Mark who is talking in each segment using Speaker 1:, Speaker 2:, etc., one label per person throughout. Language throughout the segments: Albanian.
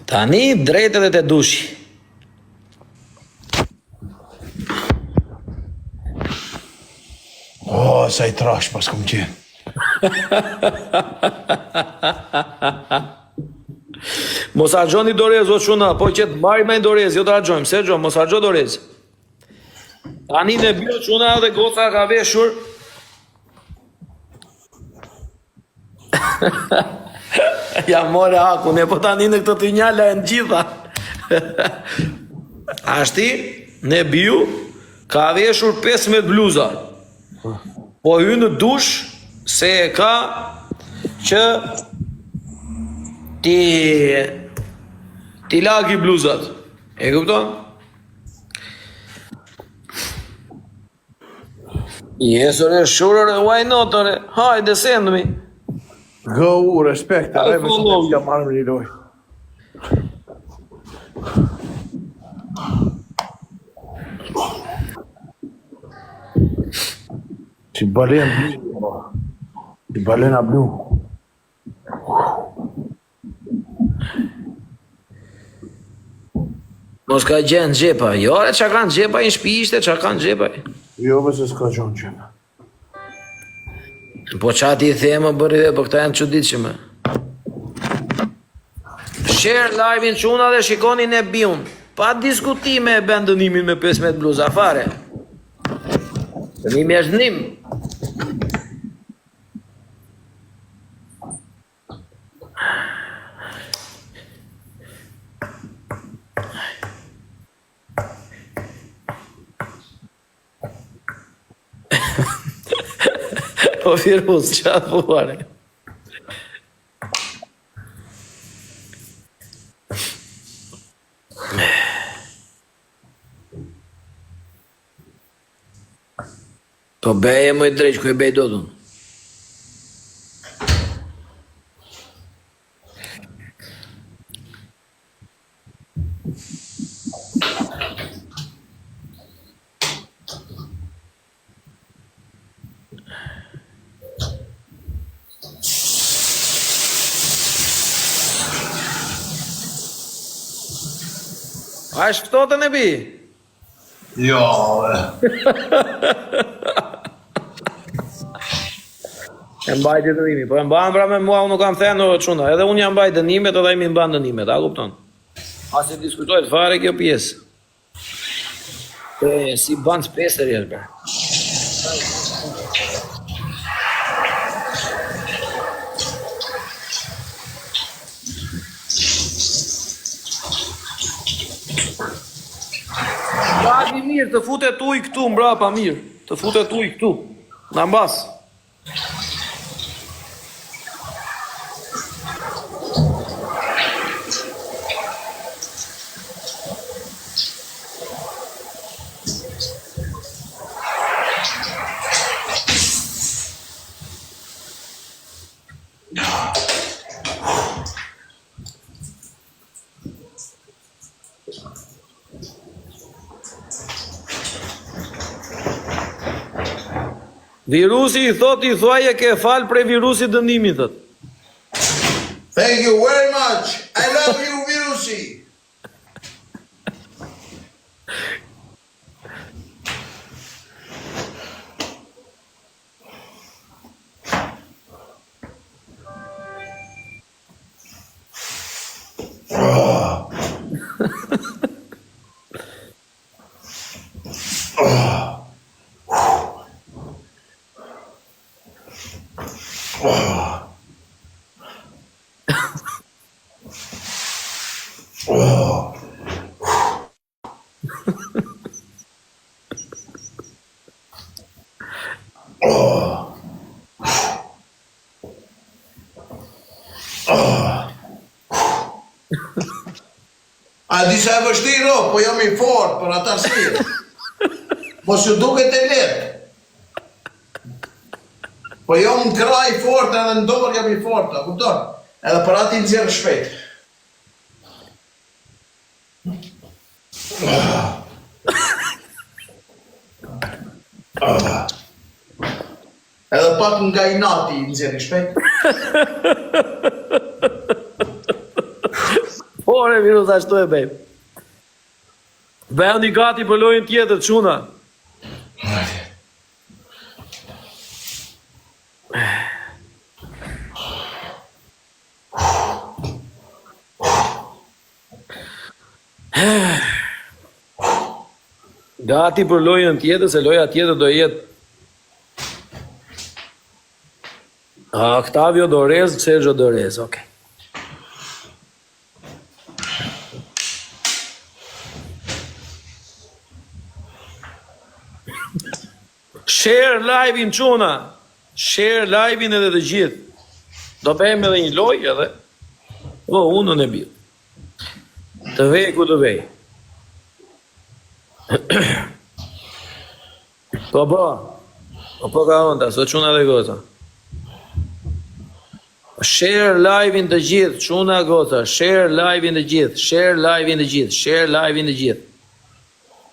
Speaker 1: Tani drejt edhe te dushi.
Speaker 2: Oh, sa i trash pas kom qenë.
Speaker 1: Mos harxhoni dorez o çuna, po që të marrim me dorez, jo të harxhojmë, se harxhojmë, mos harxho dorez. Tani në bio çuna edhe goca ka veshur. ja more hakun, e po tani në këtë dynja lahen gjitha. Ashti, në bio, ka veshur 15 bluza. Po hyn në dush se e ka që ti ti lagi bluzat. E kupton? Yes, ore, sure, ore, why not, ore? Hajde, send me.
Speaker 2: Go, respekt,
Speaker 1: I
Speaker 2: edhe me
Speaker 1: follow
Speaker 2: që
Speaker 1: you.
Speaker 2: të marrë një lojë. Si balen blu, po. Si balena blu.
Speaker 1: Mos ka gjë në xhepa. Jo, ore, çka ka në xhepa, në shtëpi ishte, çka ka në xhepa.
Speaker 2: Jo, be se s'ka gjë në xhepa.
Speaker 1: Po ça ti them, më bëri dhe, po këta janë çuditshëm. Share live-in çuna dhe shikoni Nebiun. Pa diskutime e bën dënimin me 15 bluza fare. Dënimi është dënim. Po virus, qa thuare? Po beje më i drejtë, ku e bej dot unë? A është ftohtë Nebi?
Speaker 2: Jo, be.
Speaker 1: E mbajti dënimin, po e mban pra me mua, unë nuk kam thënë o çuna, edhe unë jam mbaj dënimet, edhe ai mi mban dënimet, a kupton? As e diskutohet fare kjo pjesë. E, si ban të pestër jesh be. Lagi mirë, të futet ujë këtu mbrapa mirë, të futet ujë këtu, në mbas. Virusi i thot i thuaj e ke fal prej virusit dënimin thot.
Speaker 2: Thank you very much. I love you, virusi. A di sa e vështirë, o, po jam i fort për ata si. Mos ju duket e lehtë. Po jam në krah i fort edhe në dorë jam i fort, a kupton? Edhe për atë i nxjerr shpejt. Edhe pak nga inati i nxjerr shpejt.
Speaker 1: Po. Ore, virus ashtu e bëjmë. Bëhuni gati për lojën tjetër, çuna. Gati për lojën tjetër, se loja tjetër do jetë Octavio Dorez, Sergio Dorez, okej. Share live-in çuna. Share live-in edhe të gjithë. Do bëjmë edhe një lojë edhe. Po unë në bir. Të vej ku të vej. Po po. Po po ka onda, sot çuna dhe goca. Share live-in të gjithë, çuna goca, share live-in të gjithë, share live-in të gjithë, share live-in të gjithë.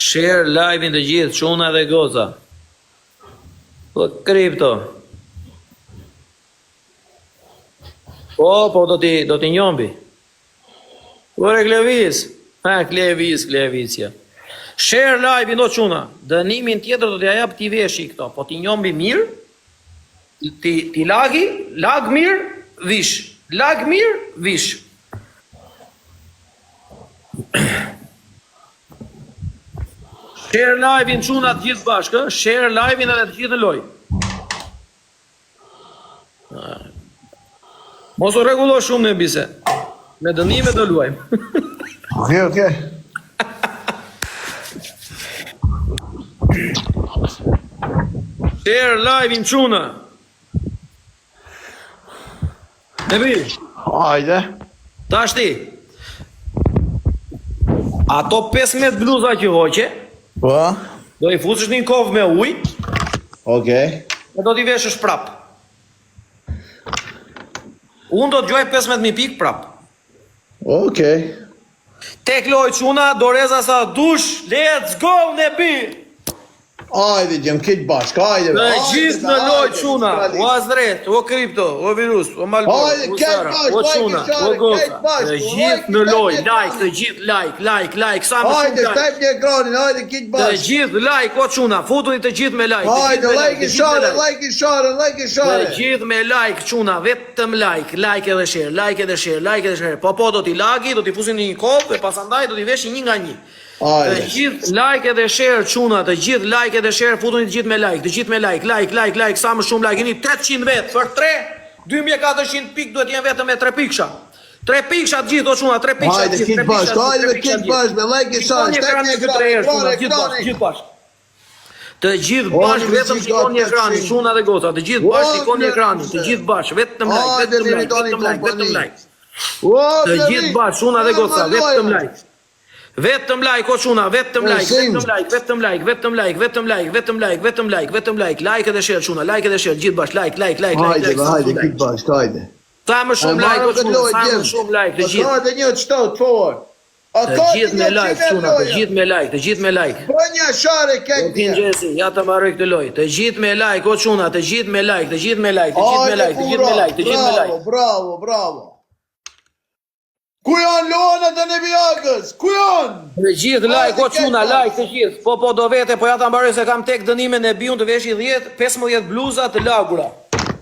Speaker 1: Share live-in të gjithë, çuna dhe goca. Po kripto. Po, po do t'i do t'i njombi. Ore Klevis. Ha Klevis, Klevis ja. Share live-in o çuna. Dënimin tjetër do t'ja jap ti veshi këto, po t'i njombi mirë. Ti ti lagi, lag mirë, vish. Lag mirë, vish. Share live-in çuna të gjithë bashkë, ë? Share live-in edhe të gjithë në lojë. Mos u rregullo shumë në bise. Me dënime do luajmë.
Speaker 2: Okej, okej.
Speaker 1: Share live-in çuna. Nebi,
Speaker 2: Hajde.
Speaker 1: tash ti. Ato 15 bluza që hoqe,
Speaker 2: Po.
Speaker 1: do i fusësh në një kovë me ujë
Speaker 2: Okej.
Speaker 1: dhe do t'i veshësh prap. Unë do të gjuaj 15.000 pikë prap.
Speaker 2: Okej.
Speaker 1: Tek loj çuna, doreza sa dush, let's go Nebi!
Speaker 2: Hajde, gjem këtë bashkë, hajde.
Speaker 1: Të
Speaker 2: hajde,
Speaker 1: gjithë në
Speaker 2: hajde,
Speaker 1: loj çuna,
Speaker 2: Australi.
Speaker 1: o Azret, o Kripto, o Virus, o Malbor,
Speaker 2: Hajde,
Speaker 1: o
Speaker 2: kejt
Speaker 1: Sara,
Speaker 2: bashkë,
Speaker 1: o
Speaker 2: like
Speaker 1: çuna,
Speaker 2: i share,
Speaker 1: o goca.
Speaker 2: kejt bashkë,
Speaker 1: Të
Speaker 2: like
Speaker 1: gjithë
Speaker 2: i
Speaker 1: në loj,
Speaker 2: share.
Speaker 1: like, të gjithë like, like, like, sa më
Speaker 2: Hajde,
Speaker 1: shumë like.
Speaker 2: step një ekranin, hajde këtë
Speaker 1: Të
Speaker 2: bashkë.
Speaker 1: gjithë like, o çuna, futuni të gjithë me like. të
Speaker 2: Hajde,
Speaker 1: gjithë me
Speaker 2: like
Speaker 1: të
Speaker 2: i
Speaker 1: gjithë me
Speaker 2: share,
Speaker 1: like.
Speaker 2: like i share, like i
Speaker 1: Të
Speaker 2: share.
Speaker 1: gjithë me like, çuna, vetëm like, like edhe share, like edhe share, like edhe share. Po po do t'i lagi, do t'i fusin në një kovë dhe pasandaj do t'i veshin një nga një. Të
Speaker 2: Hajde.
Speaker 1: gjithë like edhe share çuna, të gjithë like edhe share, futuni të gjithë me like, të gjithë me like, like, like, like, sa më shumë like, jeni 800 vet për 3, 2400 pikë duhet jenë vetëm me 3 piksha. 3 piksha të gjithë o çuna, 3 piksha
Speaker 2: Hajde,
Speaker 1: të gjithë,
Speaker 2: këtë
Speaker 1: 3 piksha
Speaker 2: bashkë,
Speaker 1: të gjithë,
Speaker 2: hajde
Speaker 1: 3 piksha
Speaker 2: këtë
Speaker 1: të gjithë.
Speaker 2: bashkë, me like i share,
Speaker 1: Shikoni
Speaker 2: step
Speaker 1: ekranin
Speaker 2: një
Speaker 1: dy tre
Speaker 2: ekranin,
Speaker 1: herë çuna,
Speaker 2: ekranin,
Speaker 1: gjithë bashkë,
Speaker 2: ekranin.
Speaker 1: gjithë bashkë. Të gjithë
Speaker 2: O,
Speaker 1: bashkë
Speaker 2: një
Speaker 1: vetëm
Speaker 2: gjithë
Speaker 1: shikoni
Speaker 2: gati
Speaker 1: ekranin,
Speaker 2: 800.
Speaker 1: çuna dhe goca, të gjithë bashkë
Speaker 2: O,
Speaker 1: shikoni
Speaker 2: një
Speaker 1: ekranin, të gjithë bashkë, vetëm like,
Speaker 2: Hajde,
Speaker 1: vetëm like,
Speaker 2: Liridoni
Speaker 1: vetëm like, vetëm
Speaker 2: kompani.
Speaker 1: like.
Speaker 2: O,
Speaker 1: Të gjithë bashkë, çuna dhe goca, vetëm like. Vetëm like, o çuna, vetëm like,
Speaker 2: Sim.
Speaker 1: vetëm like, vetëm like, vetëm like, vetëm like, vetëm like, vetëm like, vetëm like, like edhe share çuna, like edhe share, gjithë bashkë, like, like, like, like,
Speaker 2: Hajde,
Speaker 1: like, sa më
Speaker 2: hajde,
Speaker 1: shumë
Speaker 2: këtë
Speaker 1: like.
Speaker 2: bashkë, hajde.
Speaker 1: Sa më shumë like, o çuna, sa më shumë like, të gjithë.
Speaker 2: Hajde një qëto, të forë. A
Speaker 1: Të
Speaker 2: ka
Speaker 1: gjithë me
Speaker 2: një
Speaker 1: like,
Speaker 2: që
Speaker 1: çuna, të gjithë me like, të gjithë me like.
Speaker 2: Bënja share
Speaker 1: O
Speaker 2: këtë
Speaker 1: Kin Gjesi, ja të mbaroj këtë lojë. Të gjithë me like, o çuna, të gjithë me like, të gjithë me like, të gjithë me like, të gjithë me like, të gjithë me
Speaker 2: Bravo,
Speaker 1: like.
Speaker 2: bravo, bravo. Ku janë luanat e Nebiagës? Ku janë?
Speaker 1: Të gjithë like, o çuna, like të gjithë. Po po do vete, po ja ta mbaroj se kam tek dënimin e biun të veshi 10, 15 bluza të lagura.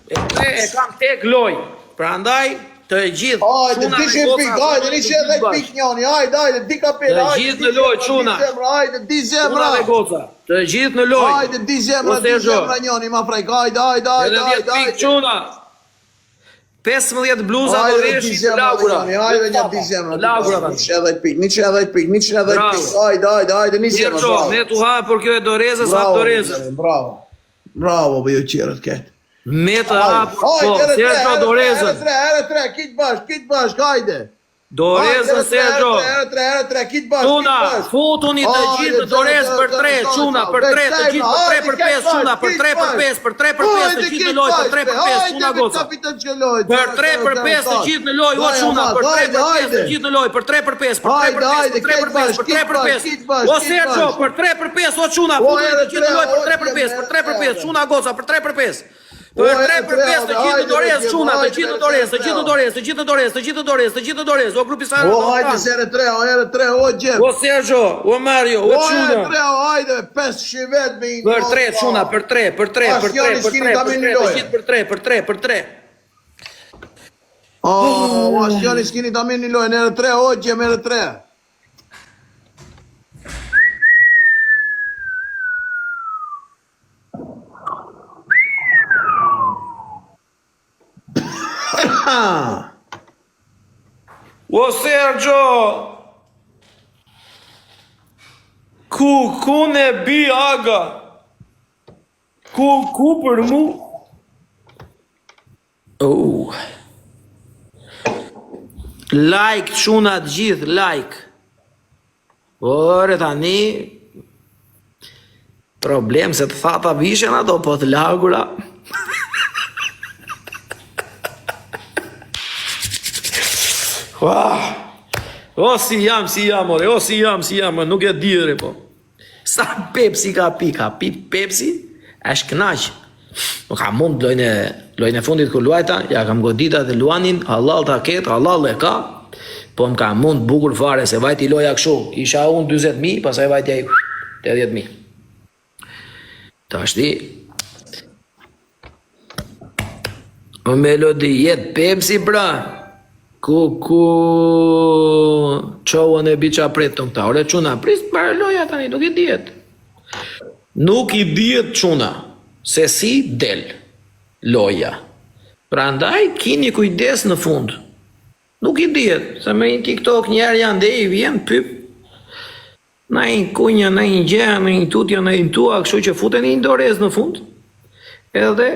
Speaker 1: E tre e kam tek loj. Prandaj të gjithë
Speaker 2: Hajde,
Speaker 1: çuna dhe
Speaker 2: 200
Speaker 1: goca,
Speaker 2: pikë, hajde,
Speaker 1: të
Speaker 2: 110
Speaker 1: gjithë bashkë.
Speaker 2: pikë njani, hajde, hajde, di kapel,
Speaker 1: Të
Speaker 2: hajde.
Speaker 1: gjithë
Speaker 2: di
Speaker 1: në lojë,
Speaker 2: zemra,
Speaker 1: çuna.
Speaker 2: Di zemra, hajde, di
Speaker 1: Çuna
Speaker 2: zemra.
Speaker 1: dhe goca, të gjithë në lojë.
Speaker 2: Hajde, di zemra,
Speaker 1: O,
Speaker 2: di
Speaker 1: Sergio.
Speaker 2: zemra njani, ma frajk, hajde, hajde, hajde,
Speaker 1: Edhe 10
Speaker 2: hajde,
Speaker 1: pikë
Speaker 2: hajde.
Speaker 1: çuna. 15 bluza do
Speaker 2: Hajde, di
Speaker 1: veshi të
Speaker 2: zemra,
Speaker 1: lagura.
Speaker 2: njani, hajde, një di zemra.
Speaker 1: Të lagura tani.
Speaker 2: 110 pikë, 110 pikë, 110
Speaker 1: Bravo.
Speaker 2: pikë, hajde, hajde, hajde, një zemra,
Speaker 1: Mirço,
Speaker 2: bravo.
Speaker 1: me tu ha por kjo e dorezës, hap
Speaker 2: Bravo,
Speaker 1: dorezën.
Speaker 2: Bravo. Bravo, bëjo qerët këtë.
Speaker 1: Me të hap, po,
Speaker 2: Hajde, here tre,
Speaker 1: Sergio
Speaker 2: here tre,
Speaker 1: dorezën.
Speaker 2: here tre, here tre, kit bashk, kit bashk, hajde.
Speaker 1: Dorezën
Speaker 2: Hajde, here tre,
Speaker 1: Sergio.
Speaker 2: Here tre, here tre, kit bashk,
Speaker 1: Çuna,
Speaker 2: kit bashk.
Speaker 1: futuni të
Speaker 2: Hajde,
Speaker 1: gjithë në dorezë për 3, çuna, për 3, të gjithë për 3 për 5, çuna, për 3 për 5, për 3 për 5, të gjithë në lojë, për 3 për 5, çuna goca. Për 3 për 5 të gjithë në lojë, o çuna, për 3 për 5 të gjithë në lojë, për 3 për 5, për 3 për 5, për 3 për 5, për 3 për 5. O Sergio, për 3 për 5, o çuna, futuni të gjithë në lojë për 3 për 5, për 3 për 5, çuna goca, për 3 për 5. Për 3 për 5 të gjithë në dorezë çuna, të gjithë në dorezë, të gjithë në dorezë, të gjithë në dorezë, të gjithë në dorezë, të gjithë në dorezë, o grupi sa
Speaker 2: O hajde se herë 3, o herë 3, o gjem.
Speaker 1: O Sergio, o Mario, o çuna.
Speaker 2: O herë 3, o hajde 500 vet me
Speaker 1: Për 3 çuna, për 3, për 3, për 3, për 3, për 3, të gjithë për 3, për 3, për 3.
Speaker 2: O, o asnjëri s'kini ta merrni lojën herë 3, o gjem herë 3.
Speaker 1: O Sergio! Ku, ku ne bi aga? Ku, ku për mu? Oh. Like, çuna të gjithë, like. Ore tani problem se të thata vishen ato po të lagura. Uah. O si jam, si jam, ore, o si jam, si jam, nuk e di ore po. Sa Pepsi ka pi, ka pi Pepsi, është kënaq. Nuk ka mund lojën e lojën e fundit kur luajta, ja kam godit atë Luanin, hallall ta ket, hallall e ka. Po më ka mund bukur fare se vajti loja kështu. Isha unë 40000, pastaj vajti ai 80000. Tashti O Melodi jet Pepsi pra. Ku ku çohen e biça pret të këta. Ore çuna prit para loja tani nuk i dihet. Nuk i dihet çuna se si del loja. Prandaj kini kujdes në fund. Nuk i dihet, se me një TikTok një herë janë dhe i vjen pyp. Na një kunja, na një gjë, na një tutja, na një tua, kështu që futeni një dorez në fund. Edhe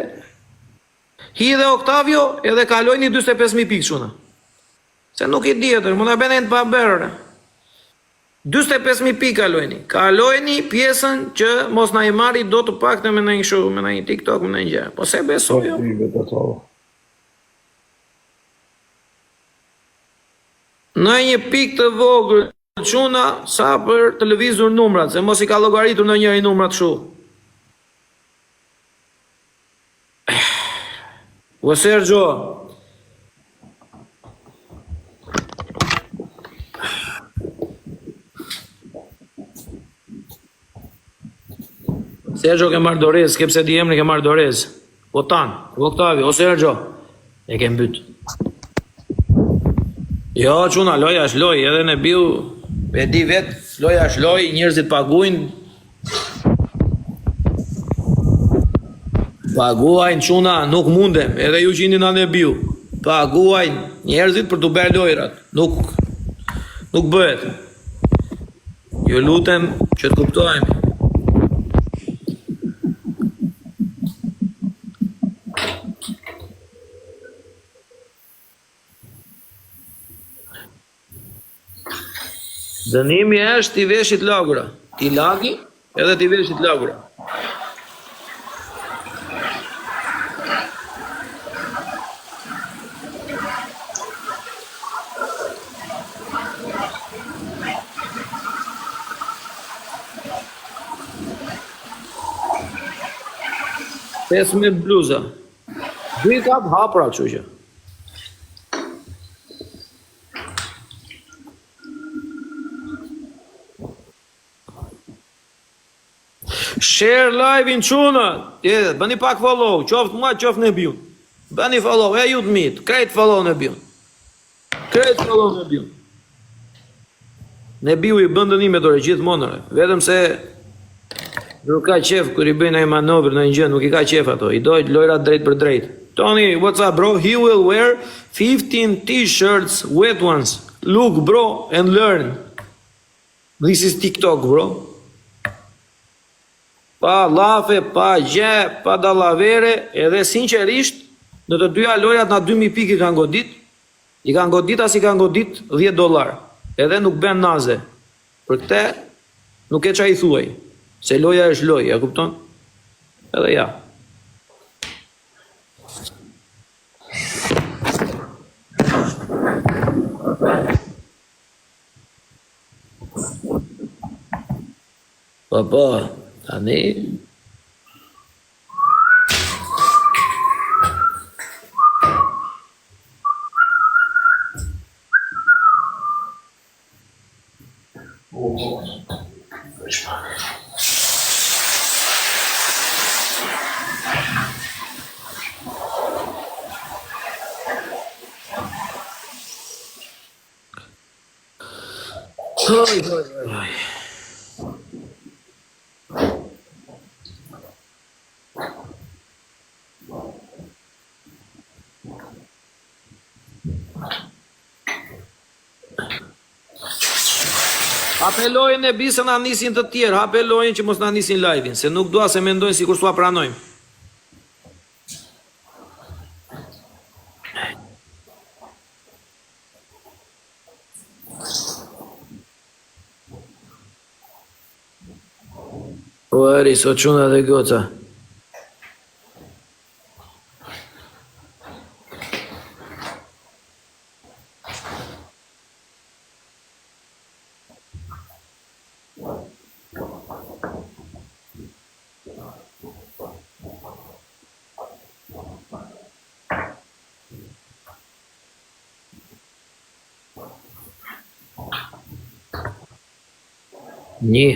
Speaker 1: hidhe Octavio edhe kalojni 45000 pikë çuna. Se nuk i dihet, mund ta bëni të pabërë. 45000 pikë kalojni. Kalojni pjesën që mos na i marri do të paktën me ndonjë kështu, me ndonjë TikTok, me ndonjë gjë. Po se besoj jo. Në një pikë të vogël çuna sa për të lëvizur numrat, se mos i ka llogaritur ndonjëri numrat kështu. O Sergio. Sergio ke marrë dorez, ke pse di emrin ke marrë dorez. O tan, o Octavio, o Sergio. E ke mbyt. Jo, çuna, loja është lojë, edhe në biu e di vet, loja është lojë, njerëzit paguajnë. Paguajnë çuna, nuk mundem, edhe ju që jeni në biu. Paguajnë njerëzit për të bërë lojrat. Nuk nuk bëhet. Ju lutem që të kuptohemi. Dënimi është t'i veshit lagura. T'i lagi edhe t'i veshit lagura. 15 bluza. Dy i ka të hapura, kështu që. Share live-in çuna. E, bëni pak follow, qoftë mua, qoftë Nebiun. Bëni follow, e ju të mit, krejt follow Nebiun. Krejt follow Nebiun. Nebiu i bën dënime dore gjithmonë, ore. vetëm se nuk ka qef kur i bëjnë ai manovër në një gjë, nuk i ka qef ato. I do lojra drejt për drejt. Tony, what's up bro? He will wear 15 t-shirts, wet ones. Look bro and learn. This is TikTok bro. Pa llafe, pa gjë, pa dallavere, edhe sinqerisht, në të dyja lojrat na 2000 pikë i kanë godit, i kanë godit as i kanë godit 10 dollar. Edhe nuk bën naze. Për këtë nuk e ça i thuaj, se loja është lojë, e kupton? Edhe ja. Po po, tani. Hoj, hoj, hoj. Hape lojën e bi se na nisin të tjerë, hape lojën që mos na nisin live-in, se nuk dua se mendojnë sikur s'ua pranojmë. O Aris, o çuna dhe goca. Një.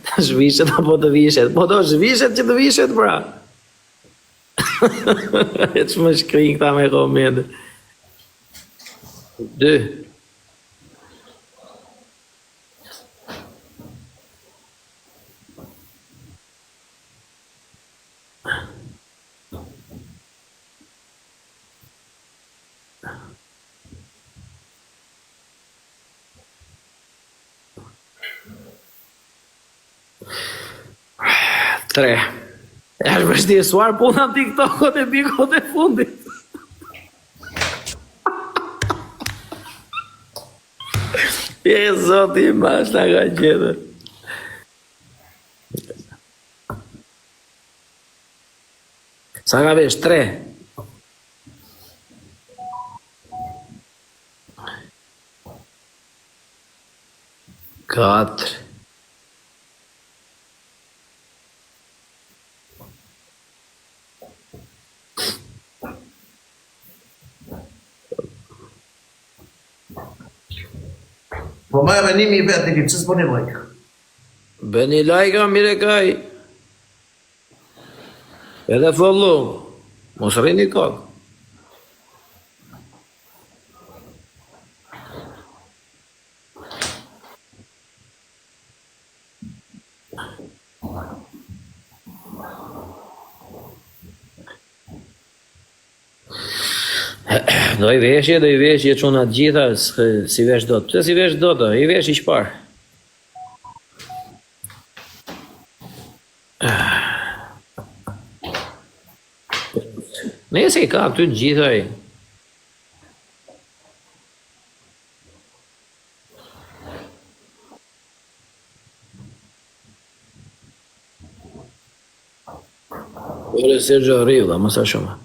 Speaker 1: Ta zhvishet apo të vishet? Po do zhvishet që të vishet pra. E që më shkrin këta me komente. Dy. Tre. Është vështirësuar puna në TikTokot e bikot e fundit. E zoti i mash na ka gjetur. Sa ka vesh? Tre. Katër.
Speaker 2: Po më me 1000 vetë i pse s'po një like.
Speaker 1: Bëni like mire kaj. Edhe follow. Mos rrini kokë. Do i veshje, do i veshje çuna të gjitha, s'i vesh dot. Pse s'i vesh dot, i vesh i çfarë? Nëse i ka këty të gjitha i. Ore Sergio Arriva, mos a shumë.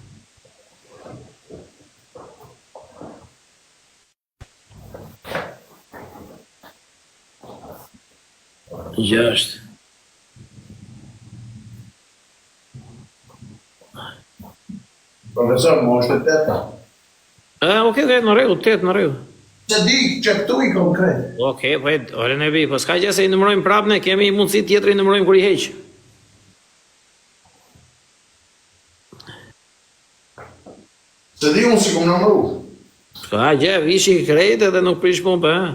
Speaker 1: Gjashtë.
Speaker 2: Profesor, më është e teta.
Speaker 1: E, okej, okay, në rregull, tetë në rregull.
Speaker 2: Se di që këtu i konkret.
Speaker 1: Okej, po e, ore ne bi, po s'ka gjë se i numërojmë prapë ne, kemi mundësi tjetër i numërojmë kur i heq.
Speaker 2: Se di unë si kom numëru.
Speaker 1: S'ka gjë, vishi krejt edhe nuk prish punë, po, e.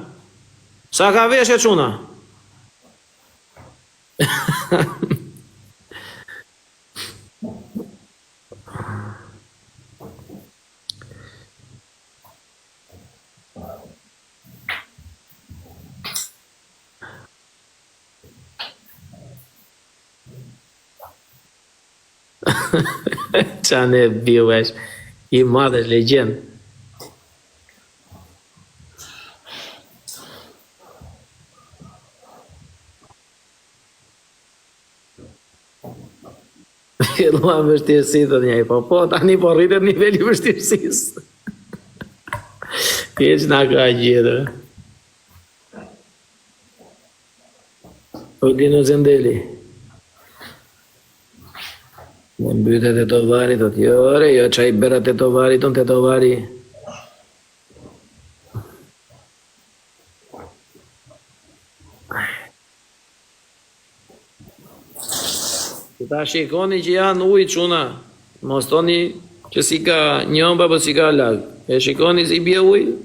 Speaker 1: Sa ka veshje çuna? Ça ne biu është i madh është legjend. Filluan vështirësi të njaj, po po, tani po rritet niveli i vështirësisë. Keq na ka gjetur. O Dino Zendeli. Më mbyte tetovari, thot, jo, ore, jo, ça i bëra tetovarit, unë tetovari. Ta shikoni që janë ujë çuna, mos thoni që s'i ka njomba apo s'i ka lag. E shikoni si bie ujë?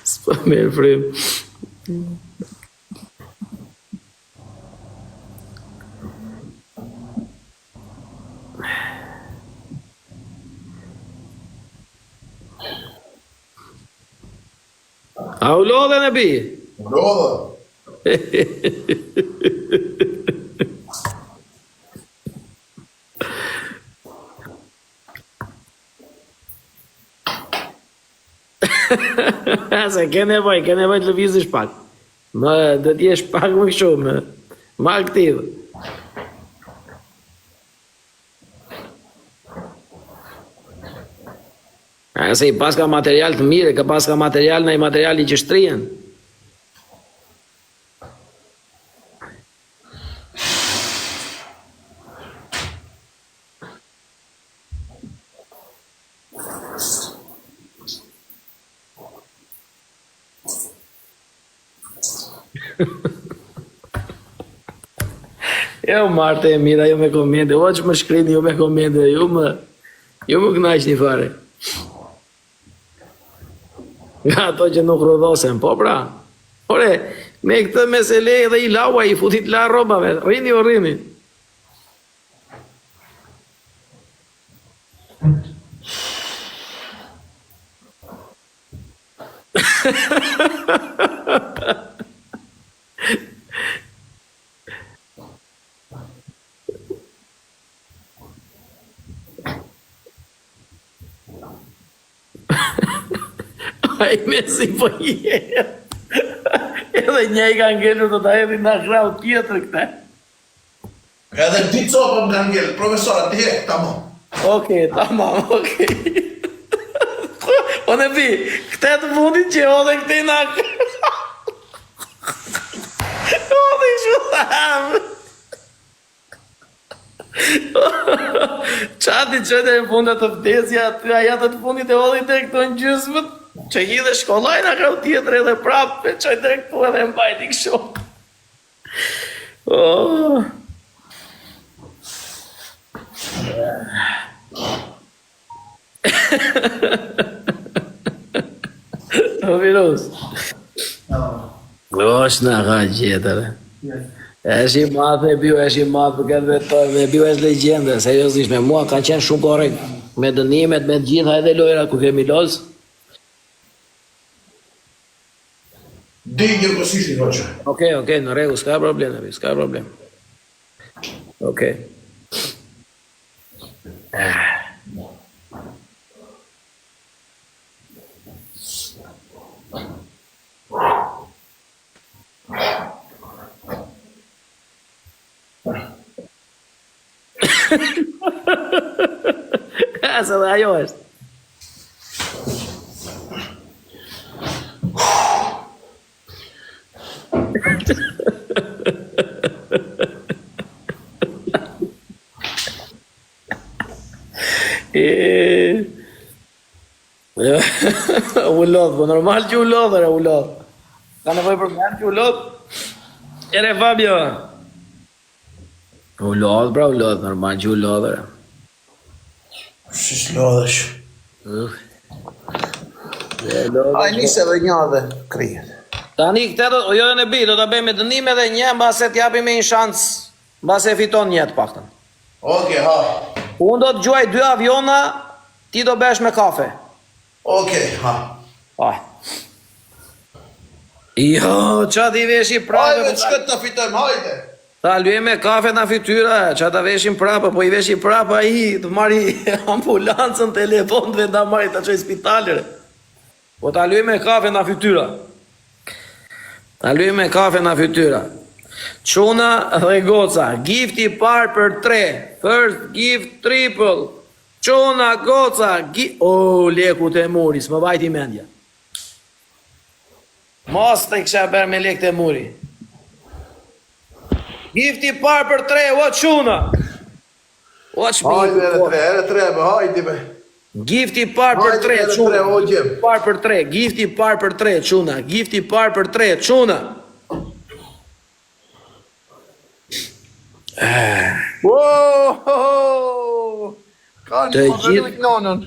Speaker 1: S'po merr frymë. A u lodhe në bi?
Speaker 2: U lodhe.
Speaker 1: Se ke nevojë, ke nevojë të lëvizësh pak. Më do të jesh pak më kështu, më, më aktiv. A se i paska material të mirë, ka paska material në i materiali që shtrihen. Jo, Marte e mira, jo me komente, o që më shkrini, jo me komente, jo më, jo më kënaqni fare. Nga ato që nuk rrudhosen, po pra. Ore, me këtë mesele edhe i lau, i futi të la rrobave, rrini o rrini. Ai mezi po je. Edhe një i ka ngelur do ta hedhin në krahu tjetër këtë.
Speaker 2: Edhe dy copa më kanë ngelur, profesor, atje, tamam.
Speaker 1: Okej, tamam, okej. O në bi, këtë të fundit që odhe këte në Odhe i shu Ça ti që të e fundit të vdesja aty, aja të të fundit e hodhi te këto në gjysmët, që hidhe shkollaj në krahu tjetër edhe prapë, e çoi te këtu edhe mbajti kështu. Oh. O virus. Është në ka gjetër. Është i madh me biu, është i madh për këtë vetë, me biu është legjendë, seriozisht me mua ka qenë shumë korrekt. Me dënimet, me të gjitha edhe lojra ku kemi loz.
Speaker 2: Di një kësisht i hoqë.
Speaker 1: Okej, okej, në rregull, s'ka problem, s'ka problem. Okej. Se dhe ajo është. E... u lodh, po normal që u lodh, ere, u lodh. Ka nevojë për mend që u lodh. Ere Fabio. U lodh, pra u lodh, normal që u lodh, ere.
Speaker 2: Si s'lodhesh.
Speaker 1: Uf. E lodh.
Speaker 2: Ai nis edhe një edhe kryet.
Speaker 1: Tani këtë do, jo në bi, do ta bëjmë me dënim edhe një mbase t'japim me një shans, mbase e fiton një të paktën.
Speaker 2: Okej, ha.
Speaker 1: Unë do të gjuaj dy aviona, ti do bësh me kafe.
Speaker 2: Okej, ha.
Speaker 1: Ah. Jo, ça t'i veshi prapë?
Speaker 2: Hajde, çka të fitojmë, hajde.
Speaker 1: Ta lyej me kafe në fytyra, ça ta veshim prapë, po i veshi prapë ai, të marri ambulancën, telefon dhe ta marri ta çoj spitalere. Po ta lyej me kafe në fytyra. Ta lyej me kafe në fytyra. Çuna dhe goca, gifti i parë për tre, first gift triple. Çuna, goca, gi... O, leku të e muri, s'më vajti mendja. Mos të kisha bërë me lekët e muri. Gifti i parë për tre, o çuna. O çmi.
Speaker 2: Hajde ere tre, ere tre, be, hajde be.
Speaker 1: Gifti i parë për
Speaker 2: Hajde
Speaker 1: tre,
Speaker 2: ere
Speaker 1: çuna.
Speaker 2: tre, o djem.
Speaker 1: I parë për tre, gifti i parë për tre, çuna. Gifti i parë për tre, çuna.
Speaker 2: Wow! Ka
Speaker 1: Të
Speaker 2: një më
Speaker 1: gjithë-
Speaker 2: rrujt nonën.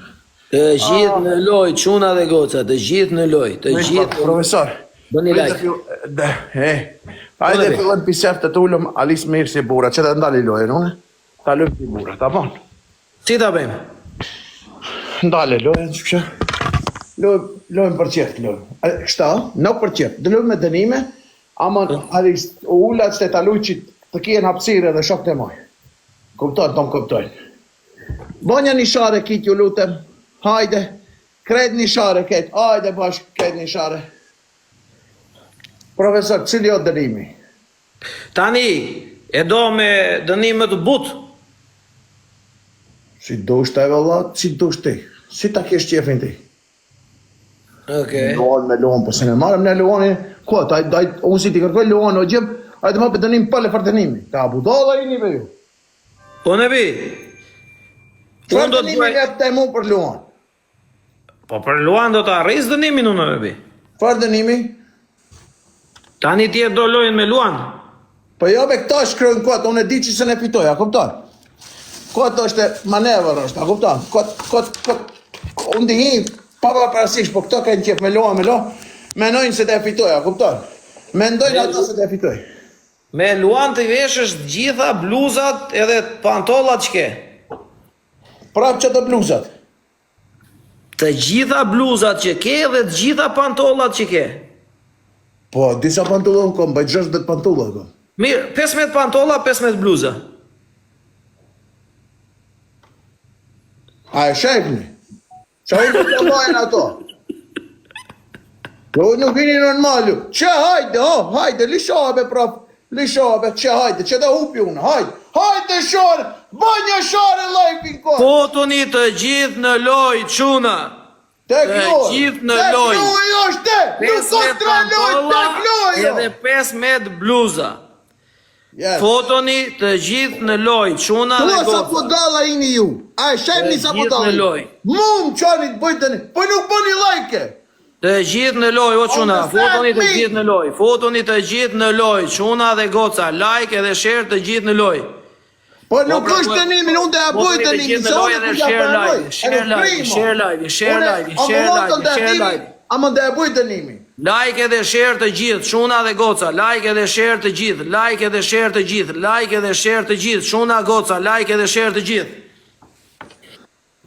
Speaker 1: Të gjithë në lojë, çuna dhe goca, të gjithë në lojë, të gjithë.
Speaker 2: Profesor.
Speaker 1: Bëni
Speaker 2: Prite
Speaker 1: like.
Speaker 2: fill- De, he. Hajde
Speaker 1: Bëni.
Speaker 2: fillojmë pisef të tulëm, Alis mirë si burra, që të ndali lojën, unë? Ta lëmë si burra, ta bon.
Speaker 1: Si ta bëjmë?
Speaker 2: Ndale lojën, që që? Lojmë, lojmë për qef, lojmë. E, Kështa, nuk për qef, dhe lojmë me dënime, ama Alis, u ula që të ta luj që të kijen hapësire dhe shok të moj. Kuptojnë, të më kuptojnë. Bonja një share kit, ju lutem. Hajde. Krejt një share keq. Hajde bashk, krejt një share. Profesor, cili o dënimi?
Speaker 1: Tani e do me dënim më të butë.
Speaker 2: Si dush të e vëlla, si dush ti. Si ta kesh qefin ti?
Speaker 1: Okej.
Speaker 2: Luan me Luan, po se ne marrëm ne Luanin, ku ata ai unë si ti kërkoj Luan o gjëm, ai të më për dënim pa le për dënimi. Ta budalla jeni be ju.
Speaker 1: Po ne bi.
Speaker 2: Çfarë
Speaker 1: Unë do të
Speaker 2: dënimi
Speaker 1: bëj.
Speaker 2: jep te mu për Luan?
Speaker 1: Po për Luan do ta arris dënimin unë ne bi.
Speaker 2: Çfarë dënimi?
Speaker 1: Tani ti e do lojën me Luan.
Speaker 2: Po jo be këto shkruajnë kot, unë e di që se ne fitoj, a kupton? Kot është manevër është, a kupton? Kot kot kot unë di pa pa parasysh, po këto kanë qef me Luan me Luan, menojnë se të e fitoj, a kupton? Mendojnë ato se të e fitoj.
Speaker 1: Me Luan të veshësh të gjitha bluzat edhe pantollat që ke.
Speaker 2: Prapë që të bluzat.
Speaker 1: Të gjitha bluzat që ke dhe të gjitha pantollat që ke.
Speaker 2: Po, disa pantulla unë kom, bëj 60 pantulla kom.
Speaker 1: Mirë, 15 pantolla, 15 bluza.
Speaker 2: A e shefni? Qa unë të mbajnë ato? Jo, nuk jeni normal ju. Që hajde, ho, hajde, lishohe be prap, lishohe be, që hajde, që të hupi unë, hajde, hajde shore, bë një shore lajpin kohë.
Speaker 1: Fotuni të gjithë në lojë, çuna.
Speaker 2: Tek
Speaker 1: të
Speaker 2: lojë,
Speaker 1: gjithë në
Speaker 2: tek
Speaker 1: lojë.
Speaker 2: lojë është, nuk ka
Speaker 1: 15
Speaker 2: tre lojë,
Speaker 1: pantolla
Speaker 2: tek lojë.
Speaker 1: edhe 15 bluza.
Speaker 2: Yes.
Speaker 1: Fotoni të gjithë në lojë, çuna dhe
Speaker 2: Tua sa
Speaker 1: goca.
Speaker 2: budalla jeni ju. A e shefni
Speaker 1: Të
Speaker 2: sa
Speaker 1: gjithë
Speaker 2: budalla?
Speaker 1: në lojë.
Speaker 2: Mu më qani të bëjtë tani, po nuk bëni like.
Speaker 1: Të gjithë në lojë, o çuna,
Speaker 2: Understand
Speaker 1: fotoni të
Speaker 2: me?
Speaker 1: gjithë në lojë, fotoni të gjithë në lojë, çuna dhe goca, like edhe share të gjithë në lojë.
Speaker 2: Po nuk
Speaker 1: pra,
Speaker 2: është
Speaker 1: po-
Speaker 2: dënimin, unë do ja bëj
Speaker 1: Fotoni të
Speaker 2: dënimin,
Speaker 1: gjithë në
Speaker 2: se
Speaker 1: lojë
Speaker 2: unë
Speaker 1: dhe
Speaker 2: nuk ja
Speaker 1: share
Speaker 2: pranoj.
Speaker 1: live, share
Speaker 2: Edhe
Speaker 1: live,
Speaker 2: primo.
Speaker 1: share live, share
Speaker 2: Unë,
Speaker 1: live, share
Speaker 2: ambulanton
Speaker 1: live,
Speaker 2: do e
Speaker 1: share
Speaker 2: thimi,
Speaker 1: live.
Speaker 2: Ama do ja bëj dënimin.
Speaker 1: Like edhe share të gjithë, çuna dhe goca, like edhe share të gjithë, like edhe share të gjithë, like edhe share të gjithë, çuna goca, like edhe share të gjithë.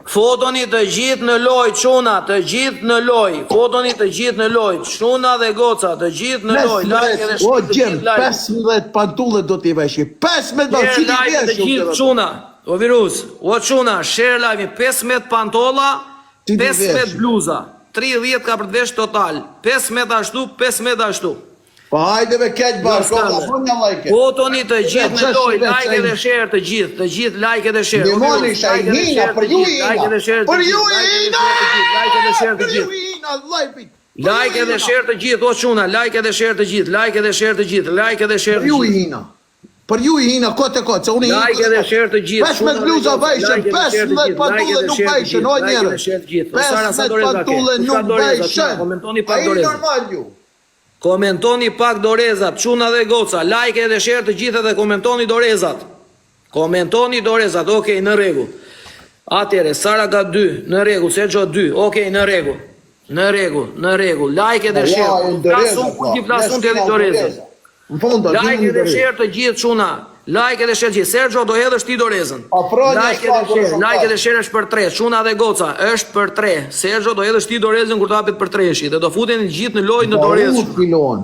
Speaker 1: Fotoni të gjithë në lojë, çuna, të gjithë në lojë, fotoni të gjithë në lojë, çuna dhe goca, të gjithë në lojë, like edhe
Speaker 2: O
Speaker 1: share të
Speaker 2: gjem,
Speaker 1: gjithë, like.
Speaker 2: 15 pantulle do t'i veshi. 15
Speaker 1: Share
Speaker 2: si t'i
Speaker 1: live të
Speaker 2: veshi?
Speaker 1: gjithë çuna. O virus, o çuna, share live 15 pantolla,
Speaker 2: Ti t'i
Speaker 1: 15
Speaker 2: veshi.
Speaker 1: bluza, 30 ka për të vesh total, 15 ashtu, 15 ashtu.
Speaker 2: Po hajde be keq bashkë,
Speaker 1: Jo,
Speaker 2: o,
Speaker 1: s'ka,
Speaker 2: bën një like.
Speaker 1: Fotoni të gjithë në
Speaker 2: Veç,
Speaker 1: lojë,
Speaker 2: veç,
Speaker 1: like edhe
Speaker 2: ai.
Speaker 1: share të gjithë, të gjithë like edhe share. O
Speaker 2: Ndihmoni
Speaker 1: virus,
Speaker 2: isha
Speaker 1: like edhe
Speaker 2: hina,
Speaker 1: share
Speaker 2: për
Speaker 1: të
Speaker 2: ju
Speaker 1: gjithë,
Speaker 2: hina.
Speaker 1: Like edhe share të
Speaker 2: Për ju
Speaker 1: gjithë, like edhe
Speaker 2: hina.
Speaker 1: share të gjithë, like edhe share të
Speaker 2: Për ju
Speaker 1: gjithë.
Speaker 2: hina, like-it. Për ju
Speaker 1: Like edhe
Speaker 2: hina.
Speaker 1: share të gjithë, o çuna, like edhe share të gjithë, like edhe share të gjithë, like edhe share
Speaker 2: Për
Speaker 1: të
Speaker 2: ju
Speaker 1: gjithë.
Speaker 2: hina. Për ju hina, kot e kot, se unë hina.
Speaker 1: Like edhe share të gjithë.
Speaker 2: 15
Speaker 1: çuna dhe
Speaker 2: bluza
Speaker 1: goca,
Speaker 2: veshën,
Speaker 1: like edhe share të
Speaker 2: 15
Speaker 1: gjithë, like
Speaker 2: pantulle
Speaker 1: edhe
Speaker 2: nuk
Speaker 1: share të
Speaker 2: veshën,
Speaker 1: gjithë,
Speaker 2: o
Speaker 1: like edhe
Speaker 2: njerëz.
Speaker 1: share të gjithë. O, Sara, sa
Speaker 2: 15
Speaker 1: doreza ke?
Speaker 2: pantulle
Speaker 1: Sa
Speaker 2: nuk
Speaker 1: doreza, çuna,
Speaker 2: veshën.
Speaker 1: Komentoni pak
Speaker 2: A jeni
Speaker 1: doreza.
Speaker 2: normal ju?
Speaker 1: Komentoni pak dorezat, çuna dhe goca, like edhe share të gjitha dhe komentoni dorezat. Komentoni dorezat, okej, në rregull. Atëre, Sara ka 2, në rregull, Sergio 2, okej, në rregull. Në rregull, në rregull, like edhe
Speaker 2: Ja,
Speaker 1: share.
Speaker 2: janë doreza,
Speaker 1: Flasun,
Speaker 2: po.
Speaker 1: ti flasun
Speaker 2: Ne
Speaker 1: të edhe
Speaker 2: s'kena
Speaker 1: dorezat.
Speaker 2: doreza. Në fund do
Speaker 1: Like
Speaker 2: vini
Speaker 1: edhe
Speaker 2: doreza.
Speaker 1: share të gjithë çuna. Like edhe share të gjithë. Sergio do hedhësh ti dorezën.
Speaker 2: Afro një
Speaker 1: Like edhe
Speaker 2: shkak,
Speaker 1: share,
Speaker 2: dorezën
Speaker 1: like
Speaker 2: ka.
Speaker 1: edhe share është për tre, çuna dhe goca, është për tre. Sergio do hedhësh ti dorezën kur të hapet për treshi dhe do futeni të gjithë në lojë në
Speaker 2: Po,
Speaker 1: dorezë.
Speaker 2: u ki Luan.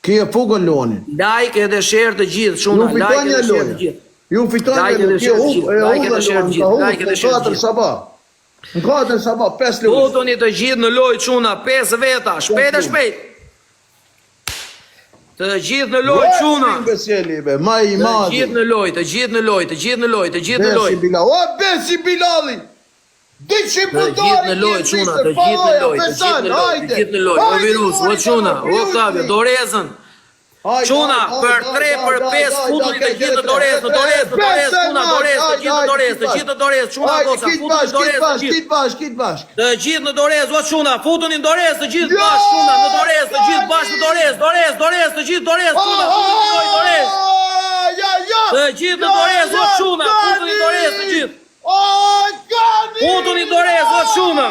Speaker 2: Ki e fugën Luanin.
Speaker 1: Like edhe share të gjithë,
Speaker 2: Ju
Speaker 1: çuna, like
Speaker 2: fiton një
Speaker 1: edhe share
Speaker 2: lojë.
Speaker 1: të gjithë.
Speaker 2: Ju fiton
Speaker 1: Like
Speaker 2: një
Speaker 1: edhe
Speaker 2: lojë. Ki
Speaker 1: share të
Speaker 2: hup,
Speaker 1: gjithë,
Speaker 2: e
Speaker 1: like edhe
Speaker 2: hudhën
Speaker 1: share të
Speaker 2: Luan,
Speaker 1: gjithë,
Speaker 2: ka hup
Speaker 1: like edhe
Speaker 2: në
Speaker 1: share të
Speaker 2: katër
Speaker 1: gjithë.
Speaker 2: sabah. Në katër sabah, 5 lojë.
Speaker 1: Futuni të gjithë në lojë çuna, 5 veta, shpejt e shpejt. Të gjithë në lojë çuna.
Speaker 2: Besjeli be, ma i
Speaker 1: Të
Speaker 2: madhi.
Speaker 1: gjithë në lojë, të gjithë në lojë, të gjithë në lojë, të gjithë në
Speaker 2: Besi
Speaker 1: lojë.
Speaker 2: Bilali. O Besi Bilali. Diqin
Speaker 1: Të gjithë në lojë çuna, të gjithë në lojë, të gjithë në lojë, të gjithë në lojë. O virus, o çuna, o Oktavio, dorezën. Çuna, për 3, për 5, futuni të gjithë në dorezë, në dorezë, në dorezë, çuna, dorezë, të gjithë në dorezë, të gjithë në dorezë, çuna, goca, futuni në dorezë, të gjithë.
Speaker 2: Kit bashk, kit bashk.
Speaker 1: Të gjithë në dorezë, o çuna, futuni në dorezë, të gjithë bashkë, çuna, në dorezë, të gjithë bashkë në dorezë, dorezë, dorezë, të gjithë dorezë, çuna, futuni në lojë, dorezë.
Speaker 2: Ja, ja.
Speaker 1: Të gjithë në dorezë, o çuna, futuni në dorezë, të gjithë.
Speaker 2: O, Gani!
Speaker 1: Futuni në dorezë, o çuna.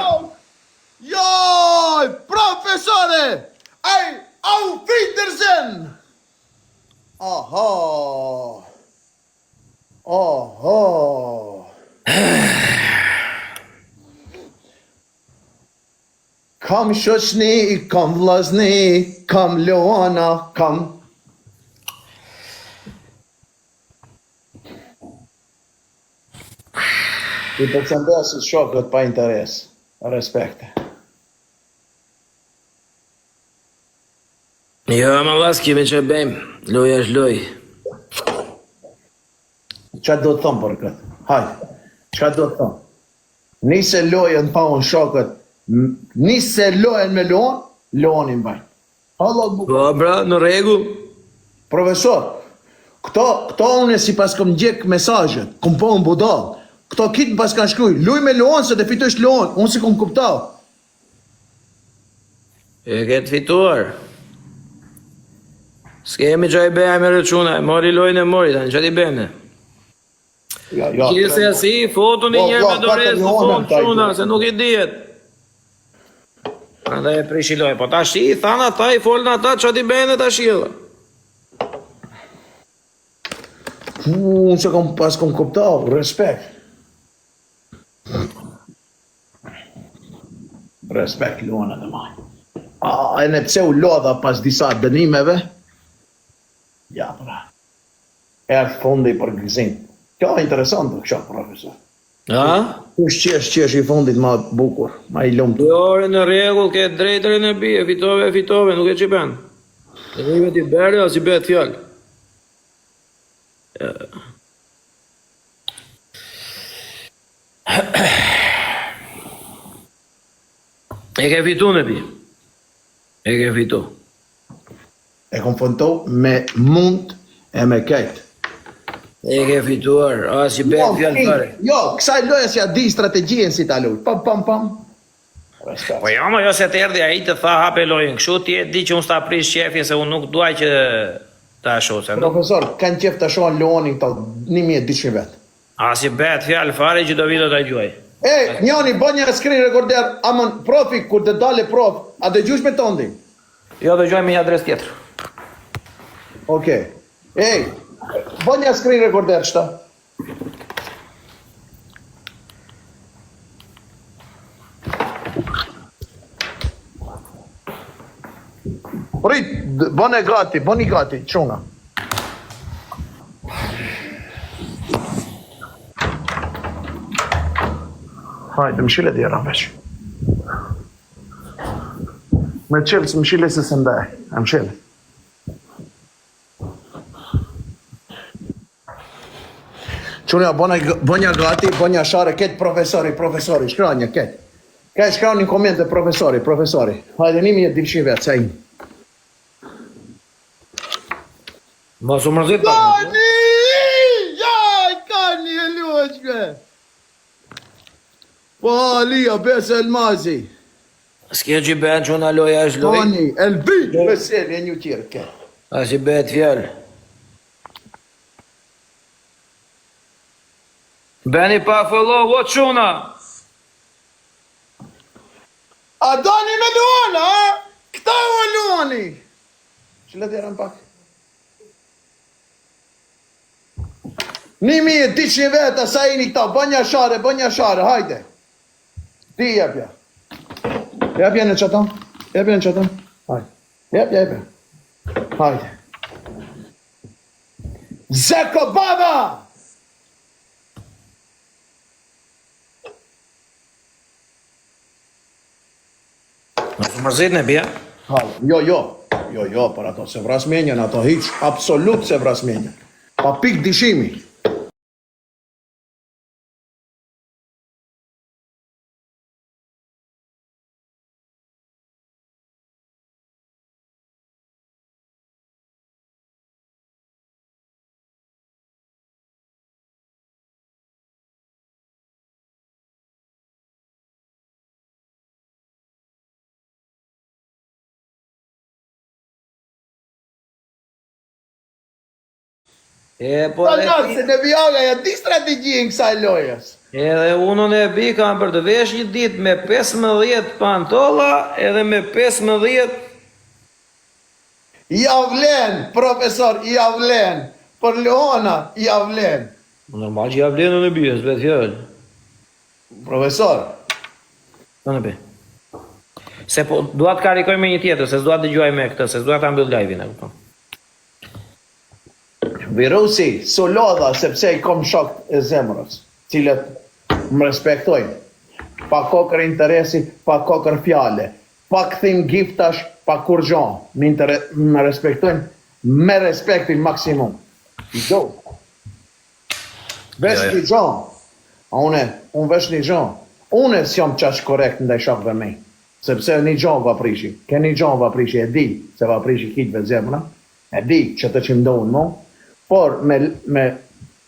Speaker 2: Joj, profesore! Ej, auf Wiedersehen! Aha. Aha. Kam shoqni, kam vllazni, kam Luana, kam... I përshëndes shokët pa interes. Respekte.
Speaker 1: Jo, më vlla, s'kemi që bëjmë. Loja është lojë.
Speaker 2: Qa do të thonë për këtë? Hajde, qa do të thonë? Nise lojën pa unë shokët, m- nise lojën me Luan, Luanin bajnë. Allah bukur.
Speaker 1: Po, bra, në rregull.
Speaker 2: Profesor, këto, këto unë si pas kom gjek mesazhet, kom po unë budall. Këto kitë më pas kanë shkruaj, luj me Luan se të fitosh Luan, unë si kom kuptau.
Speaker 1: E ke të fituar. S'kemi që i bëjmë re çuna, e mori lojën e mori, tani çfarë i bëjmë ne?
Speaker 2: Ja, ja.
Speaker 1: Gjithsesi, futuni
Speaker 2: Po,
Speaker 1: një herë
Speaker 2: po,
Speaker 1: me dorezë në
Speaker 2: katër
Speaker 1: fund
Speaker 2: Luanën,
Speaker 1: çuna, se nuk i dihet. Prandaj e prishi lojën, po tash i than ata, i folën ata, çfarë t'i bëjnë tash i valla?
Speaker 2: Pu, unë se kom pas kom kuptau, respekt. Respekt Luan edhe maj. A, e në pse u lodha pas disa dënimeve? Ja, pra. Erdh fundi për gëzim. Kjo është interesante, kështu profesor.
Speaker 1: A?
Speaker 2: Kush qesh, qesh i fundit ma bukur, ma i lumtur.
Speaker 1: Jo, ore, në rregull, ke drejtën e bi, e fitove, e fitove, nuk e çipen. Dënimet i bëre, as i bëhet fjalë. E ke fitu në bi. E ke fitu.
Speaker 2: E kom fitu me mund e me kejt.
Speaker 1: E ke fituar, as i bëhet fjalë fare.
Speaker 2: Jo, kësaj loje si ja di strategjien si ta luj. Pam pam pam. Respekt.
Speaker 1: Po jo, mo jo se të erdhi ai të tha hape lojën. Kështu ti e di që unë s'ta prish qefin se unë nuk dua që ta shoh se nuk.
Speaker 2: Profesor, kanë qef të shohin Luanin këto 1200 vet.
Speaker 1: As i bëhet fjalë fare që do vi do ta gjuaj.
Speaker 2: E, njani, bën një screen recorder, amon profi, kur të dale prof, a dëgjush me tondin?
Speaker 1: Jo, dëgjoj me një adresë tjetër.
Speaker 2: Okej. Ej, bën një screen recorder qëta. Prit, d- bëne gati, bëni gati, çuna. Hajde, mshile djera veç. Me qelë, së mshile se se ndaj. E mshile. Çuna, bëna, bënja gati, bënja share, ketë profesori, profesori, shkranja, ketë. Ka shkrani në komente profesori, profesori. Hajde, 1200 vetë, sa i.
Speaker 1: Mos u mërzit pak.
Speaker 2: Kani! Ja, kani e luajshme! Po, Alia, Besa Elmazi.
Speaker 1: S'ke që i bëhet çuna loja është lojë.
Speaker 2: Kani, Elbi, Veseli, e një tjerë, ke.
Speaker 1: As i bëhet fjalë. Bëni pa follow, o çuna.
Speaker 2: A doni me Luan, a? Këta u Luani! Që le t'jerën pak? 1200 veta, sa jeni këta, bënja share, bënja share, hajde. Ti jepja. Jepja në qëta, jepja në qëta. Hajde. Jepja, jepja. Hajde. Zeko Baba!
Speaker 1: Mos u mërzit në bia.
Speaker 2: Hajde. Jo, jo. Jo, jo, për ato se vras menjën, ato hiq, absolut se vras menjën. Pa pik dyshimi.
Speaker 1: E, po
Speaker 2: Po
Speaker 1: edhe
Speaker 2: në, se Nebi Aga ja di strategjinë kësaj lojës.
Speaker 1: Edhe unë Nebi kam për të vesh një ditë me 15 pantolla edhe me 15
Speaker 2: Ja vlen, profesor, ja vlen. Për Luana, ja vlen.
Speaker 1: Normal që ja vlen o Nebi, s'bëhet fjalë.
Speaker 2: Profesor,
Speaker 1: O Nebi. Se po dua të karikoj me një tjetër, se s'dua të dëgjoj me këtë, se s'dua ta mbyll live-in, e kupton.
Speaker 2: Virusi, s'u lodha sepse i kom shok e zemrës, cilët më respektojnë. Pa kokër interesi, pa kokër fjale, pa kthim giftash, pa kurgjo, më inter më respektojnë me respektin maksimum. I do. Vesh një gjo. A une, unë vesh një gjo. Une s'jam qaq korrekt ndaj shokëve mi. Sepse një gjo va prishi. Ke një gjo va prishi, e di se va prishi kitëve zemra. E di që të që më donë mu. Por me, me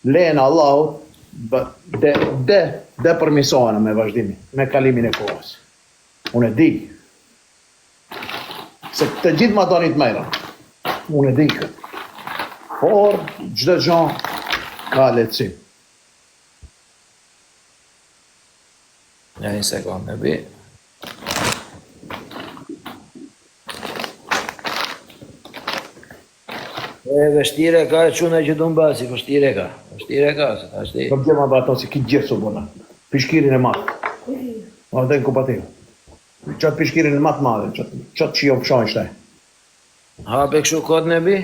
Speaker 2: lejen e Allahut, bë, de, de, de përmisohena me vazhdimin, me kalimin e kohës. Unë e di. Se të gjithë ma doni të mira. Unë e di këtë. Por, çdo gjë ka lehtësim.
Speaker 1: Ja një sekond, Nebi. E vështirë e ka e çuna që du mbasi, vështirë e ka. Vështirë e ka, se tash ti.
Speaker 2: Po gjema ba ato si ki gjithë su bona. Pishkirin e madh. Ma vëdhen ku pati. Qatë pishkirin e madh madhe, qatë, qatë që jo fshojnë shtaj.
Speaker 1: Hape kështu kod Nebi?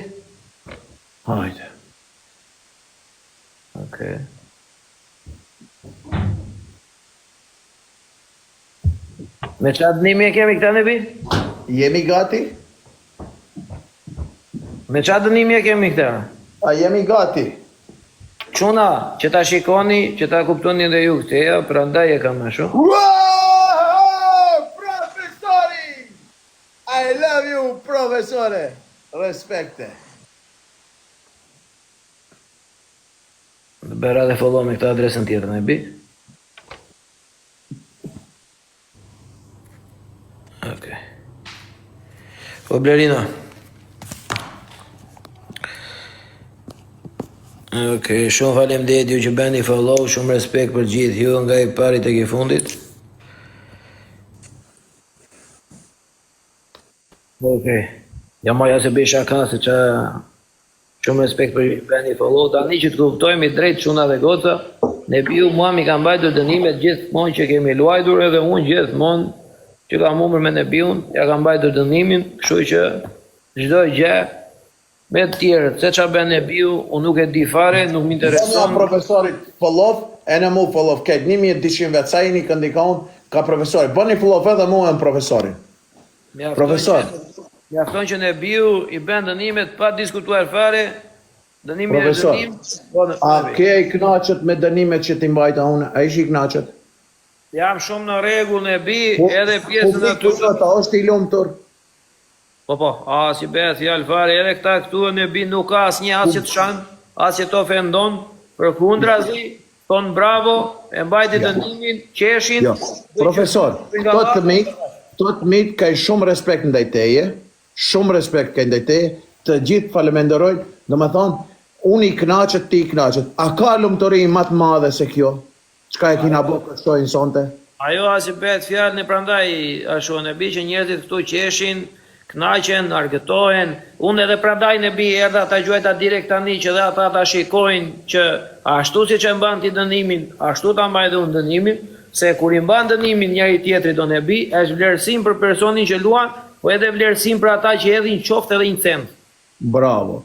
Speaker 2: Hajde.
Speaker 1: Okej. Me qa dënimi e kemi këta Nebi?
Speaker 2: Jemi gati?
Speaker 1: Me qa dënimi e kemi këta?
Speaker 2: A jemi gati?
Speaker 1: Çuna, që ta shikoni, që ta kuptoni edhe ju këteja, prandaj e kam ashtu.
Speaker 2: Wow! Profesori! I love you, profesore! Respekte.
Speaker 1: Bëra dhe follow me këtë adresën tjetër, Nebi. Okej. Po Blerina. Okej, shumë faleminderit ju që bëni follow, shumë respekt për gjithë ju nga i pari tek i fundit. Okej. Ja maja se bëj shaka se qa Shumë respekt për ju bëni follow tani që të kuptojmë i drejt çuna dhe goca. Nebiu mua mi ka mbajtur dënimet gjithmonë që kemi luajtur edhe unë gjithmonë që kam humbur me Nebiun, ja kam mbajtur dënimin, kështu që çdo gjë me të tjerët, se ça bën Nebiu, unë nuk e di fare, nuk më
Speaker 2: Bëna
Speaker 1: intereson.
Speaker 2: profesorit follow, e në mu follow, ketë 1200 vetë, sa jeni këndikon, ka profesori. Bëni follow edhe mua në profesorin.
Speaker 1: Mjafton
Speaker 2: Profesor.
Speaker 1: që- Mjafton që Nebiu i bën dënimet pa diskutuar fare, dënimi është
Speaker 2: Profesor,
Speaker 1: dënim, po në
Speaker 2: A ke i knaqët me dënimet që ti mbajta unë? A ishi i knaqët?
Speaker 1: Jam shumë në rregull Nebi, edhe pjesën
Speaker 2: Publiku
Speaker 1: aty.
Speaker 2: sot, a është i lumtur?
Speaker 1: Po po, a si bëhet fjalë fare, edhe këta këtu Nebi nuk ka asnjë as që të shan, as që të ofendon, përkundrazi, thon bravo, e mbajti dënimin, qeshin.
Speaker 2: Jo. Profesor, këto të mit, këto të mit ka shumë respekt ndaj teje, shumë respekt ka ndaj teje, të gjithë faleminderojnë, do me thonë, unë i knaqët, ti i knaqët. A ka lumturi më të madhe se kjo? Çka e kina bë këtë shojnë sonte?
Speaker 1: Ajo as i bëhet fjalë në prandaj ashtu Nebi që njerëzit këtu qeshin, kënaqen, argëtohen. Unë edhe prandaj Nebi erdha ta gjuajta direkt tani që dhe ata ta shikojnë që ashtu siç e mban ti dënimin, ashtu ta mbaj dhe unë dënimin, se kur i mban dënimin njëri tjetrit do Nebi, është vlerësim për personin që luan, po edhe vlerësim për ata që hedhin qoftë edhe një cent.
Speaker 2: Bravo.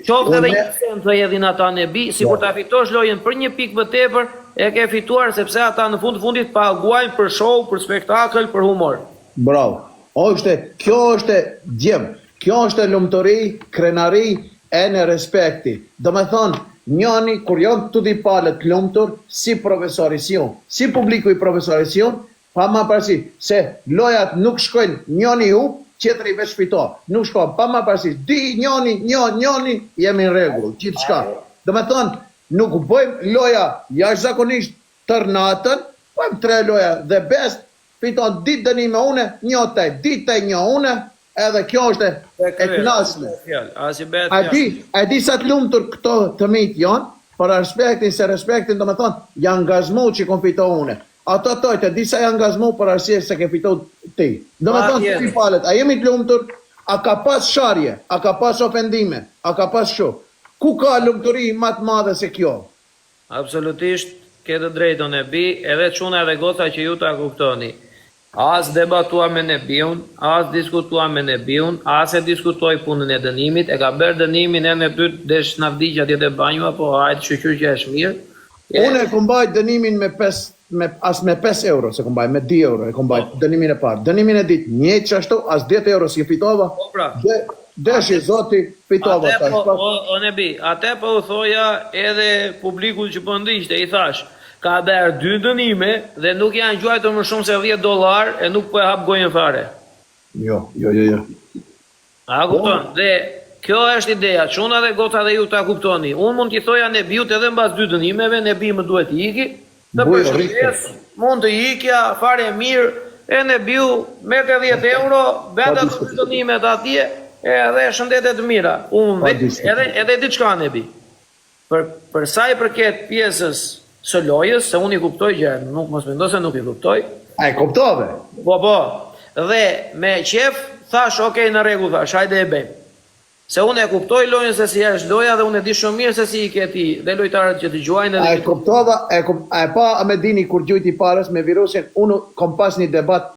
Speaker 1: Qoftë edhe
Speaker 2: Unë-
Speaker 1: një cent të hedhin ata Nebi, sikur ta fitosh lojën për një pikë më tepër, e ke fituar sepse ata në fund të fundit paguajnë për show, për spektakël, për humor.
Speaker 2: Bravo. Është, kjo është djem, kjo është lumturi, krenari e në respekti. Do me thonë, njani, kur janë të dy palët lumtur, si profesori si unë, si publiku i profesori si unë, pa ma parësi, se lojat nuk shkojnë njani hup, tjetri veç fito. Nuk shkon, pa ma parësi, dy, njani, një, njani, jemi në rregull, gjithçka. Do me thonë, nuk bëjmë loja jashtëzakonisht tër natën, bëjmë tre loja dhe best, fiton ditë dënime une, një te, ditë te një une, Edhe kjo është e, e kënaqshme.
Speaker 1: Fjalë, as i bëhet
Speaker 2: A di, a di sa të lumtur këto të mitë janë, për respektin, se respektin do me thonë, janë ngazmu që kom fitu une. Ato tojtë, di sa janë ngazmu për arsye se ke fitu ti. Do me thonë,
Speaker 1: Patjetër.
Speaker 2: ti falet, a jemi të lumtur, a ka pas sharje, a ka pas ofendime, a ka pas shu. Ku ka lumturi më të madhe se kjo?
Speaker 1: Absolutisht ke të drejtë o Nebi, edhe çuna edhe goca që ju ta kuptoni. As debatua me Nebiun, as diskutua me Nebiun, as e diskutoi punën e dënimit, e ka bërë dënimin e me pyet desh na vdiq atje te banjo apo hajt shyqyr që është mirë. E,
Speaker 2: Unë e kom mbajt dënimin me 5 me as me 5 euro se kom mbajt, me 2 euro e kom mbajt dënimin e parë. Dënimin e dytë, njëjtë që ashtu, as 10 euro si fitova.
Speaker 1: Po pra.
Speaker 2: De, deshi zoti fitova
Speaker 1: Ate
Speaker 2: tash.
Speaker 1: po,
Speaker 2: Po,
Speaker 1: o, o Nebi, ate po u thoja edhe publikut që po ndiqte, i thash, ka bërë dy dënime dhe nuk janë gjuajtur më shumë se 10 dollar e nuk po e hap gojën fare.
Speaker 2: Jo, jo, jo, jo.
Speaker 1: A kupton? Dhe kjo është ideja, çuna dhe goca dhe ju ta kuptoni. Unë mund t'i thoja Nebiut edhe mbas dy dënimeve, Nebi më duhet i iki, të
Speaker 2: Bujë,
Speaker 1: përshëndes, mund të ikja fare mirë, e Nebiu merrte 10 euro, bënte ato dy dënimet atje, edhe shëndete të mira. Unë
Speaker 2: Pa
Speaker 1: vetë
Speaker 2: diskutim.
Speaker 1: edhe edhe diçka Nebi. Për për sa i përket pjesës së lojës, se unë i kuptoj gjërat, nuk mos mendo se nuk i kuptoj.
Speaker 2: A e kuptove?
Speaker 1: Po po. Dhe me qef thash, ok, në rregull thash, hajde e bëjmë. Se unë e kuptoj lojën se si është loja dhe unë e di shumë mirë se si i ke ti dhe lojtarët që të gjuajnë
Speaker 2: A
Speaker 1: edhe
Speaker 2: e kuptova, e, kup, a e pa Amedini kur gjujti parës me virusin, unë kom pas një debat.